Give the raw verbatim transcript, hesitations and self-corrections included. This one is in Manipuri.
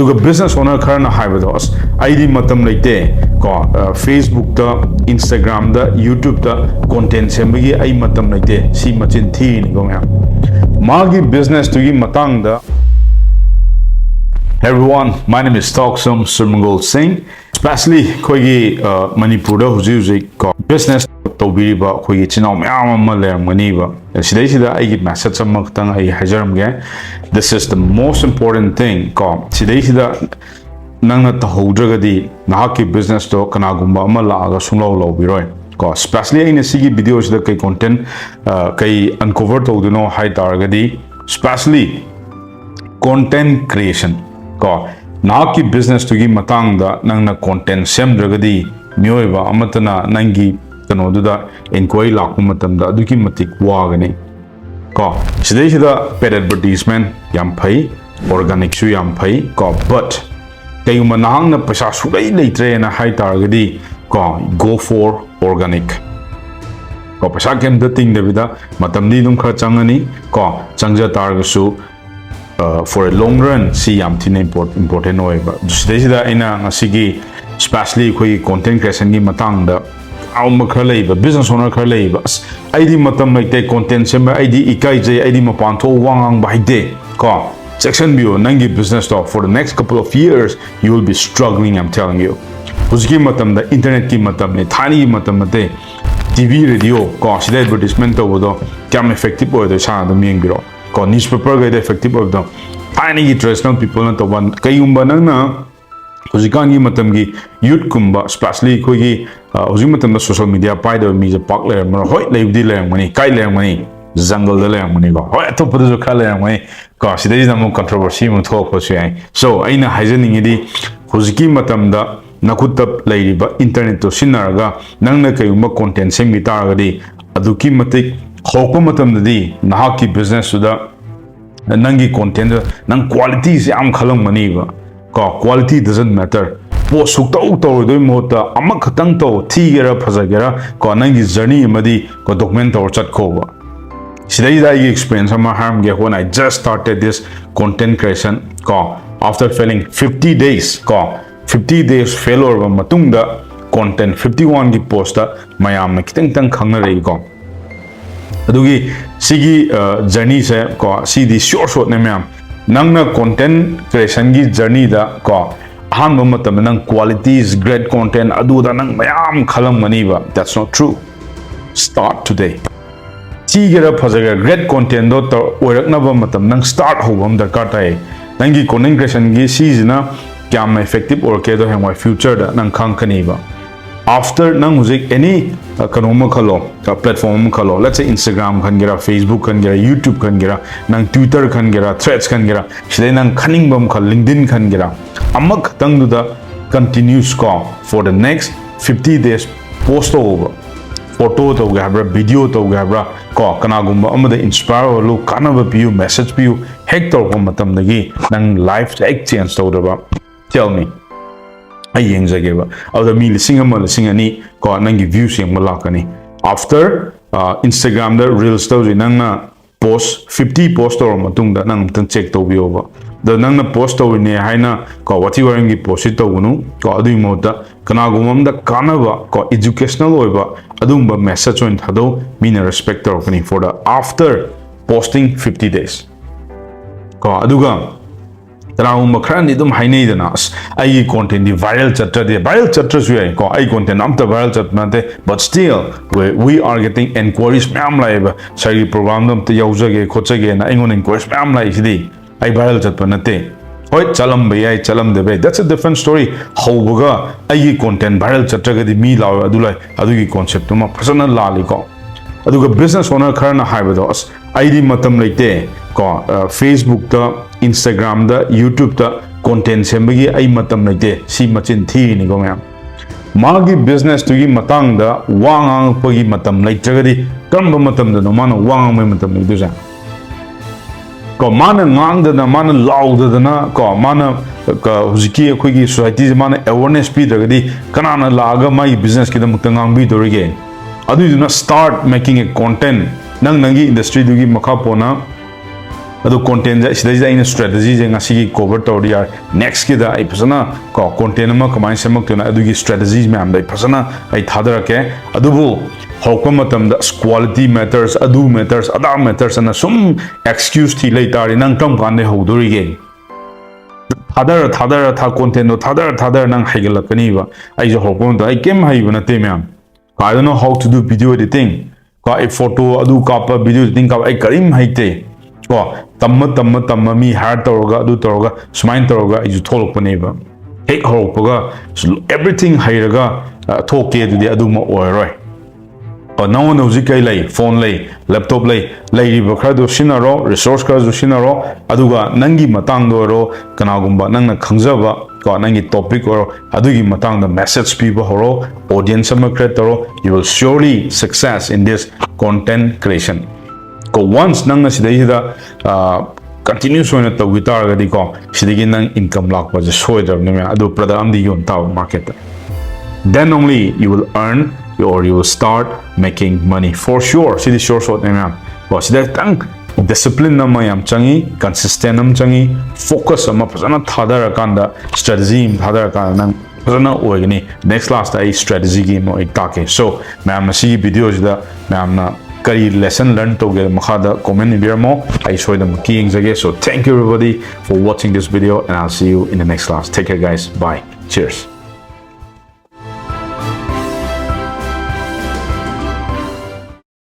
ꯑꯗꯨꯒ business owner ꯈꯔꯅ ꯍꯥꯏꯕꯗꯣ, "ꯑꯁ, ꯑꯩꯗꯤ ꯃꯇꯝ ꯂꯩꯇꯦ ꯀꯣ, Facebook-ꯇ, Instagram-ꯗ, YouTube-ꯇ content ꯁꯦꯝꯕꯒꯤ ꯑꯩ ꯃꯇꯝ ꯂꯩꯇꯦ", ꯁꯤ ꯃꯆꯤꯟ ꯊꯤꯔꯤꯅꯤꯀꯣ ꯃꯌꯥꯝ꯫ ꯃꯥꯒꯤ business-ꯇꯨꯒꯤ ꯃꯇꯥꯡꯗ, Everyone, my name is Thoksom Surmangol Singh. Especially ꯑꯩꯈꯣꯏꯒꯤ ꯃꯅꯤꯄꯨꯔꯗ ꯍꯧꯖꯤꯛ ꯍꯧꯖꯤꯛ ꯀꯣ business ꯇꯧꯕꯤꯔꯤꯕ ꯑꯩꯈꯣꯏꯒꯤ ꯏꯆꯤꯟ ꯏꯅꯥꯎ ꯃꯌꯥꯝ ꯑꯃ ꯂꯩꯔꯝꯒꯅꯤꯕ꯫ ꯁꯤꯗꯩꯁꯤꯗ ꯑꯩꯒꯤ message ꯑꯃꯈꯛꯇꯪ ꯑꯩ ꯍꯥꯏꯖꯔꯝꯒꯦ꯫ This is the most important thing ꯀꯣ꯫ ꯁꯤꯗꯩꯁꯤꯗ ꯅꯪꯅ ꯇꯧꯍꯧꯗ꯭ꯔꯒꯗꯤ ꯅꯍꯥꯛꯀꯤ business-ꯇꯣ ꯀꯅꯥꯒꯨꯝꯕ ꯑꯃ ꯂꯥꯛꯑꯒ ꯁꯨꯡꯂꯧ ꯂꯧꯕꯤꯔꯣꯏ ꯀꯣ꯫ Especially ꯑꯩꯅ ꯁꯤꯒꯤ video-ꯁꯤꯗ ꯀꯩ content, ꯀꯩ uncover ꯇꯧꯗꯣꯏꯅꯣ ꯍꯥꯏ ꯇꯥꯔꯒꯗꯤ, especially content creation ꯀꯣ, ꯅꯍꯥꯛꯀꯤ business-ꯇꯨꯒꯤ ꯃꯇꯥꯡꯗ ꯅꯪꯅ content ꯁꯦꯝꯗ꯭ꯔꯒꯗꯤ ꯃꯤꯑꯣꯏꯕ ꯑꯃꯠꯇꯅ ꯅꯪꯒꯤ ꯀꯩꯅꯣꯗꯨꯗ inquiry ꯂꯥꯛꯄ ꯃꯇꯝꯗ ꯑꯗꯨꯛꯀꯤ ꯃꯇꯤꯛ ꯋꯥꯒꯅꯤ ꯀꯣ꯫ ꯁꯤꯗꯩꯁꯤꯗ paid advertisement ꯌꯥꯝ ꯐꯩ, organic-ꯁꯨ ꯌꯥꯝ ꯐꯩ ꯀꯣ, but ꯀꯩꯒꯨꯝꯕ ꯅꯍꯥꯛꯅ ꯄꯩꯁꯥ ꯁꯨꯡꯂꯩ ꯂꯩꯇ꯭ꯔꯦꯅ ꯍꯥꯏ ꯇꯥꯔꯒꯗꯤ ꯀꯣ, go for organic ꯀꯣ꯫ ꯄꯩꯁꯥ ꯀꯩꯝꯇ ꯇꯤꯡꯗꯕꯤꯗ, ꯃꯇꯝꯗꯤ ꯑꯗꯨꯝ ꯈꯔ ꯆꯪꯉꯅꯤ ꯀꯣ, ꯆꯪꯖ ꯇꯥꯔꯒꯁꯨ, for a long run ꯁꯤ ꯌꯥꯝ ꯊꯤꯅ import- important ꯑꯣꯏꯌꯦꯕ꯫ ꯑꯗꯨ ꯁꯤꯗꯩꯁꯤꯗ ꯑꯩꯅ ꯉꯁꯤꯒꯤ especially ꯑꯩꯈꯣꯏꯒꯤ content creation-ꯒꯤ ꯃꯇꯥꯡꯗ ꯀꯅꯥꯒꯨꯝꯕ ꯈꯔ ꯂꯩꯕ, business owner ꯈꯔ ꯂꯩꯕ, "ꯑꯁ, ꯑꯩꯗꯤ ꯃꯇꯝ ꯂꯩꯇꯦ content ꯁꯦꯝꯕ, ꯑꯩꯗꯤ ꯏꯀꯥꯏꯖꯩ, ꯑꯩꯗꯤ ꯃꯄꯥꯟ ꯊꯣꯛꯑ ꯋꯥ ꯉꯥꯡꯕ ꯍꯩꯇꯦ" ꯀꯣ꯫ ꯆꯦꯛꯁꯤꯟꯕꯤꯌꯨ, ꯅꯪꯒꯤ business-ꯇꯣ for the next couple of years you will be struggling, I'm telling you. ꯍꯧꯖꯤꯛꯀꯤ ꯃꯇꯝꯗ internet-ꯀꯤ ꯃꯇꯝꯅꯤ, ꯊꯥꯏꯅꯒꯤ ꯃꯇꯝ ꯅꯠꯇꯦ꯫ T V, radio ꯀꯣ, ꯁꯤꯗ advertisement ꯇꯧꯕꯗꯣ ꯀꯌꯥꯝ effective ꯑꯣꯏꯗꯣ ꯏꯁꯥꯅ ꯑꯗꯨꯝ ꯌꯦꯡꯕꯤꯔꯣ ꯀꯣ꯫ Newspaper-ꯈꯩꯗ effective ꯑꯣꯏꯕꯗꯣ ꯊꯥꯏꯅꯒꯤ traditional people-ꯅ ꯇꯧꯕ꯫ ꯀꯩꯒꯨꯝꯕ ꯅꯪꯅ ꯍꯧꯖꯤꯛꯀꯥꯟꯒꯤ ꯃꯇꯝꯒꯤ youth-ꯀꯨꯝꯕ, especially ꯑꯩꯈꯣꯏꯒꯤ ꯍꯧꯖꯤꯛ ꯃꯇꯝꯗ social media ꯄꯥꯏꯗꯕ ꯃꯤꯁꯦ ꯄꯥꯛ ꯂꯩꯔꯝꯃꯔꯣꯏ꯫ ꯍꯣꯏ, ꯂꯩꯕꯨꯗꯤ ꯂꯩꯔꯝꯒꯅꯤ꯫ ꯀꯥꯏ ꯂꯩꯔꯝꯒꯅꯤ? Jungle-ꯗ ꯂꯩꯔꯝꯒꯅꯤꯀꯣ꯫ ꯍꯣꯏ, ꯑꯇꯣꯞꯄꯗꯁꯨ ꯈꯔ ꯂꯩꯔꯝꯒꯅꯤ ꯀꯣ꯫ ꯁꯤꯗꯩꯁꯤꯗ ꯑꯃꯨꯛ controversy ꯑꯃꯨꯛ ꯊꯣꯛꯂꯛꯄꯁꯨ ꯌꯥꯏ꯫ So, ꯑꯩꯅ ꯍꯥꯏꯖꯅꯤꯡꯉꯤꯗꯤ, ꯍꯧꯖꯤꯛꯀꯤ ꯃꯇꯝꯗ ꯅꯈꯨꯠꯇ ꯂꯩꯔꯤꯕ internet-ꯇꯣ ꯁꯤꯖꯤꯟꯅꯔꯒ ꯅꯪꯅ ꯀꯩꯒꯨꯝꯕ content ꯁꯦꯝꯈꯤ ꯇꯥꯔꯒꯗꯤ, ꯑꯗꯨꯛꯀꯤ ꯃꯇꯤꯛ ꯍꯧꯔꯛꯄ ꯃꯇꯝꯗꯗꯤ ꯅꯍꯥꯛꯀꯤ business-ꯇꯨꯗ ꯅꯪꯒꯤ content-ꯗ ꯅꯪ quality-ꯁꯦ ꯌꯥꯝ ꯈꯜꯂꯝꯒꯅꯤꯕ ꯀꯣ꯫ Quality doesn't matter꯫ Post ꯁꯨꯛꯇꯧ ꯇꯧꯔꯣꯏꯗꯣꯏ ꯃꯍꯨꯠꯇ ꯑꯃꯈꯛꯇꯪ ꯇꯧ, ꯊꯤꯒꯦꯔꯥ ꯐꯖꯒꯦꯔꯥ ꯀꯣ, ꯅꯪꯒꯤ journey ꯑꯃꯗꯤ ꯀꯣ document ꯇꯧꯔ ꯆꯠꯈꯣꯕ꯫ ꯁꯤꯗꯩꯁꯤꯗ ꯑꯩꯒꯤ experience ꯑꯃ ꯍꯥꯏꯔꯝꯒꯦ꯫ When I just started this content creation ꯀꯣ, After failing fifty days, ꯀꯣ, fifty days fail ꯑꯣꯏꯔꯕ ꯃꯇꯨꯡꯗ content fifty one ꯒꯤ post ꯃꯌꯥꯝꯅ ꯈꯤꯇꯪ ꯈꯤꯇꯪ ꯈꯪꯅꯔꯛꯏꯀꯣ꯫ ꯑꯗꯨꯒꯤ ꯁꯤꯒꯤ journey ꯁꯦ ꯀꯣ, ꯁꯤꯗꯤ sure shot ꯅꯦ ꯃꯌꯥꯝ꯫ ꯅꯪꯅ content creation ꯒꯤ journey ꯗ ꯀꯣ, ꯑꯍꯥꯟꯕ ꯃꯇꯝꯗ ꯅꯪ quality is great content ꯑꯗꯨꯗ ꯅꯪ ꯃꯌꯥꯝ ꯈꯜꯂꯝꯒꯅꯤꯕ꯫ That's not true. Start today. ꯊꯤꯒꯦꯔꯥ ꯐꯖꯒꯦꯔꯥ, great content ꯗꯣ ꯑꯣꯏꯔꯛꯅꯕ ꯃꯇꯝ ꯅꯪ start ꯍꯧꯕ ꯑꯃ ꯗꯔꯀꯥꯔ ꯇꯥꯏ꯫ ꯅꯪꯒꯤ content creation ꯒꯤ ꯁꯤꯁꯤꯅ ꯀꯌꯥꯝ effective ꯑꯣꯏꯔꯛꯀꯦꯗꯣ ꯍꯌꯦꯡꯋꯥꯏ future ꯗ ꯅꯪ ꯈꯪꯉꯛꯀꯅꯤꯕ꯫ After ꯅꯪ ꯍꯧꯖꯤꯛ any ꯀꯩꯅꯣ ꯑꯃ ꯈꯜꯂꯣ, platform ꯑꯃ ꯈꯜꯂꯣ, let's say Instagram ꯈꯟꯒꯦꯔꯥ, Facebook ꯈꯟꯒꯦꯔꯥ, YouTube ꯈꯟꯒꯦꯔꯥ, ꯅꯪ Twitter ꯈꯟꯒꯦꯔꯥ, Threads ꯈꯟꯒꯦꯔꯥ, ꯁꯤꯗꯩ ꯅꯪ ꯈꯟꯅꯤꯡꯕ ꯑꯃ ꯈꯜ, LinkedIn ꯈꯟꯒꯦꯔꯥ, ꯑꯃꯈꯛꯇꯪꯗꯨꯗ continuous ꯀꯣ, for the next fifty days post ꯇꯧꯕ꯫ Photo ꯇꯧꯒꯦ ꯍꯥꯏꯕ꯭ꯔꯥ, video ꯇꯧꯒꯦ ꯍꯥꯏꯕ꯭ꯔꯥ, ꯀꯣ, ꯀꯅꯥꯒꯨꯝꯕ ꯑꯃꯗ inspire ꯑꯣꯏꯍꯜꯂꯨ, ꯀꯥꯟꯅꯕ ꯄꯤꯌꯨ, message ꯄꯤꯌꯨ꯫ ꯍꯦꯛ ꯇꯧꯔꯛꯄ ꯃꯇꯝꯗꯒꯤ ꯅꯪ life ꯁꯦ ꯍꯦꯛ change ꯇꯧꯗꯕ? Tell me. ꯑꯩ ꯌꯦꯡꯖꯒꯦꯕ꯫ ꯑꯗꯨꯗ ꯃꯤ ꯂꯤꯁꯤꯡ ꯑꯃ, ꯂꯤꯁꯤꯡ ꯑꯅꯤ ꯀꯣ, ꯅꯪꯒꯤ views ꯌꯦꯡꯕ ꯂꯥꯛꯀꯅꯤ꯫ After Instagram ꯗ reels ꯇꯧꯁꯤ, ꯅꯪꯅ post fifty post ꯇꯧꯔ ꯃꯇꯨꯡꯗ ꯅꯪ ꯑꯝꯇꯪ check ꯇꯧꯕꯤꯌꯣꯕ꯫ ꯑꯗꯣ ꯅꯪꯅ post ꯇꯧꯔꯤꯅꯦ ꯍꯥꯏꯅ ꯀꯣ, ꯋꯥꯊꯤ ꯋꯥꯔꯦꯝꯒꯤ post ꯁꯤ ꯇꯧꯒꯅꯨ ꯀꯣ꯫ ꯑꯗꯨꯒꯤ ꯃꯍꯨꯠꯇ ꯀꯅꯥꯒꯨꯝꯕ ꯑꯝꯗ ꯀꯥꯟꯅꯕ ꯀꯣ, educational ꯑꯣꯏꯕ ꯑꯗꯨꯒꯨꯝꯕ message ꯑꯣꯏꯅ ꯊꯥꯗꯧ꯫ ꯃꯤꯅ respect ꯇꯧꯔꯛꯀꯅꯤ for the after posting fifty days ꯀꯣ꯫ ꯑꯗꯨꯒ ꯀꯅꯥꯒꯨꯝꯕ ꯈꯔꯅꯗꯤ ꯑꯗꯨꯝ ꯍꯥꯏꯅꯩꯗꯅ, "ꯑꯁ, ꯑꯩꯒꯤ content ꯗꯤ viral ꯆꯠꯇ꯭ꯔꯗꯤ", viral ꯆꯠꯇ꯭ꯔꯁꯨ ꯌꯥꯏ ꯀꯣ, ꯑꯩ content ꯑꯝꯇ viral ꯆꯠꯄ ꯅꯠꯇꯦ, but still we, we are getting inquiries ꯃꯌꯥꯝ ꯂꯥꯛꯑꯦꯕ꯫ "Sir ꯒꯤ program ꯗ ꯑꯝꯇ ꯌꯥꯎꯖꯒꯦ ꯈꯣꯠꯆꯒꯦꯅ" ꯑꯩꯉꯣꯟꯗ inquiries ꯃꯌꯥꯝ ꯂꯥꯛꯏꯁꯤꯗꯤ꯫ ꯑꯩ viral ꯆꯠꯄ ꯅꯠꯇꯦ꯫ ꯍꯣꯏ, ꯆꯠꯂꯝꯕ ꯌꯥꯏ, ꯆꯠꯂꯝꯗꯕ ꯌꯥꯏ, that's a different story꯫ ꯍꯧꯕꯒ ꯑꯩꯒꯤ content viral ꯆꯠꯇ꯭ꯔꯒꯗꯤ ꯃꯤ ꯂꯥꯛꯑꯣꯏ ꯑꯗꯨ ꯂꯥꯛꯑꯣꯏ, ꯑꯗꯨꯒꯤ concept ꯇꯨꯃ ꯐꯖꯅ ꯂꯥꯜꯂꯤꯀꯣ꯫ ꯑꯗꯨꯒ business owner ꯈꯔꯅ ꯍꯥꯏꯕꯗꯣ, "ꯑꯁ, ꯑꯩꯗꯤ ꯃꯇꯝ ꯂꯩꯇꯦ ꯀꯣ, ꯑ, Facebook ꯇ, Instagram ꯗ, YouTube ꯇ content ꯁꯦꯝꯕꯒꯤ ꯑꯩ ꯃꯇꯝ ꯂꯩꯇꯦ"꯫ ꯁꯤ ꯃꯆꯤꯟ ꯊꯤꯔꯤꯅꯤꯀꯣ ꯃꯌꯥꯝ꯫ ꯃꯥꯒꯤ business ꯇꯨꯒꯤ ꯃꯇꯥꯡꯗ ꯋꯥ ꯉꯥꯡꯉꯛꯄꯒꯤ ꯃꯇꯝ ꯂꯩꯇ꯭ꯔꯒꯗꯤ ꯀꯔꯝꯕ ꯃꯇꯝꯗꯅꯣ ꯃꯥꯅ ꯋꯥ ꯉꯥꯡꯕꯒꯤ ꯃꯇꯝ ꯂꯩꯗꯣꯏꯁꯦ? ꯀꯣ, ꯃꯥꯅ ꯉꯥꯡꯗꯅ, ꯃꯥꯅ ꯂꯥꯎꯗꯗꯅ ꯀꯣ, ꯃꯥꯅ ꯀ-, ꯍꯧꯖꯤꯛꯀꯤ ꯑꯩꯈꯣꯏꯒꯤ society ꯁꯦ ꯃꯥꯅ awareness ꯄꯤꯗ꯭ꯔꯒꯗꯤ ꯀꯅꯥꯅ ꯂꯥꯛꯑꯒ ꯃꯥꯒꯤ business ꯀꯤꯗꯃꯛꯇ ꯉꯥꯡꯕꯤꯗꯧꯔꯤꯒꯦ? ꯑꯗꯨꯏꯗꯨꯅ start making a content꯫ ꯅꯪ ꯅꯪꯒꯤ industry ꯗꯨꯒꯤ ꯃꯈꯥ ꯄꯣꯟꯅ ꯑꯗꯨ content ꯁꯦ ꯁꯤꯗꯩꯁꯤꯗ ꯑꯩꯅ strategy ꯁꯦ ꯉꯁꯤꯒꯤ cover ꯇꯧꯔꯗꯤ ꯌꯥꯔꯦ꯫ Next ꯀꯤꯗ ꯑꯩ ꯐꯖꯅ ꯀꯣ content ꯑꯃ ꯀꯃꯥꯏꯅ ꯁꯦꯝꯃꯛꯇꯣꯏꯅꯣ ꯑꯗꯨꯒꯤ strategy ꯃꯌꯥꯝꯗꯣ ꯑꯩ ꯐꯖꯅ ꯑꯩ ꯊꯥꯗꯔꯛꯀꯦ꯫ ꯑꯗꯨꯕꯨ ꯍꯧꯔꯛꯄ ꯃꯇꯝꯗ ꯑꯁ quality matters, ꯑꯗꯨ matters, ꯑꯗꯥ matters ꯑꯅ ꯁꯨꯝ excuse ꯊꯤ ꯂꯩ ꯇꯥꯔꯗꯤ ꯅꯪ ꯀꯔꯝ ꯀꯥꯟꯗ ꯍꯧꯗꯣꯔꯤꯒꯦ? ꯊꯥꯗꯔ ꯊꯥꯗꯔ ꯊꯥ content ꯗꯣ ꯊꯥꯗꯔ ꯊꯥꯗꯔ ꯅꯪ ꯍꯩꯒꯠꯂꯛꯀꯅꯤꯕ꯫ ꯑꯩꯁꯨ ꯍꯧꯔꯛꯄ ꯃꯇꯝꯗ ꯑꯩ ꯀꯩꯝ ꯍꯩꯕ ꯅꯠꯇꯦ ꯃꯌꯥꯝ꯫ I don't know how to do video editing꯫ ꯀꯣ ꯑꯩ photo ꯑꯗꯨ ꯀꯥꯞꯄ, video editing ꯀꯥꯞꯄ ꯑꯩ ꯀꯔꯤꯝ ꯍꯩꯇꯦ꯫ ꯀꯣ ꯇꯝꯃ ꯇꯝꯃ ꯇꯝꯃ ꯃꯤ hire ꯇꯧꯔꯒ ꯑꯗꯨ ꯇꯧꯔꯒ ꯁꯨꯃꯥꯏꯅ ꯇꯧꯔꯒ ꯑꯩꯁꯨ ꯊꯣꯛꯂꯛꯄꯅꯦꯕ꯫ ꯍꯦꯛ ꯍꯧꯔꯛꯄꯒ everything ꯍꯩꯔꯒ ꯑ, ꯊꯣꯛꯀꯦ ꯑꯗꯨꯗꯤ ꯑꯗꯨꯃꯛ ꯑꯣꯏꯔꯔꯣꯏ꯫ ꯑ, ꯅꯉꯣꯟꯗ ꯍꯧꯖꯤꯛ ꯀꯩ ꯂꯩ? Phone ꯂꯩ, laptop ꯂꯩ, ꯂꯩꯔꯤꯕ ꯈꯔꯗꯨ ꯁꯤꯖꯤꯟꯅꯔꯣ, resource ꯈꯔꯁꯨ ꯁꯤꯖꯤꯟꯅꯔꯣ, ꯑꯗꯨꯒ ꯅꯪꯒꯤ ꯃꯇꯥꯡꯗ ꯑꯣꯏꯔꯣ, ꯀꯅꯥꯒꯨꯝꯕ ꯅꯪꯅ ꯈꯪꯖꯕ ꯀꯣ ꯅꯪꯒꯤ topic ꯑꯣꯏꯔꯣ, ꯑꯗꯨꯒꯤ ꯃꯇꯥꯡꯗ message ꯄꯤꯕ ꯍꯧꯔꯣ, audience ꯑꯃ create ꯇꯧꯔꯣ, you will surely success in this content creation꯫ ꯀꯣ once ꯅꯪꯅ ꯁꯤꯗꯩꯁꯤꯗ continuous ꯑꯣꯏꯅ ꯇꯧꯈꯤ ꯇꯥꯔꯒꯗꯤꯀꯣ, ꯁꯤꯗꯒꯤ ꯅꯪ income ꯂꯥꯛꯄꯁꯦ ꯁꯣꯏꯗ꯭ꯔꯕꯅꯤ ꯃꯌꯥꯝ꯫ ꯑꯗꯨ product ꯑꯃꯗꯤ ꯌꯣꯟ ꯇꯥꯕ market ꯇ, then only you will earn or you will start making money for sure꯫ CD sure shot ꯅꯦ ꯃꯌꯥꯝ꯫ ꯀꯣ ꯁꯤꯗ ꯈꯤꯇꯪ discipline ꯑꯃ ꯌꯥꯝ ꯆꯪꯉꯤ, consistent ꯑꯃ ꯆꯪꯉꯤ, focus ꯑꯃ ꯐꯖꯅ ꯊꯥꯗꯔꯀꯥꯟꯗ, strategy ꯑꯃ ꯊꯥꯗꯔꯀꯥꯟꯗ ꯅꯪ ꯐꯖꯅ ꯑꯣꯏꯒꯅꯤ꯫ Next class ꯇ ꯑꯩ strategy ꯒꯤ ꯑꯃ ꯑꯩ ꯇꯥꯛꯀꯦ꯫ So ꯃꯌꯥꯝ ꯉꯁꯤꯒꯤ video ꯁꯤꯗ ꯃꯌꯥꯝꯅ ꯀꯔꯤ lesson learn ꯇꯧꯒꯦ ꯃꯈꯥꯗ comment ꯏꯕꯤꯔꯝꯃꯣ꯫ ꯑꯩ ꯁꯣꯏꯗꯅꯃꯛꯀꯤ ꯌꯦꯡꯖꯒꯦ꯫ So thank you everybody for watching this video and I'll see you in the next class. Take care guys. Bye. Cheers.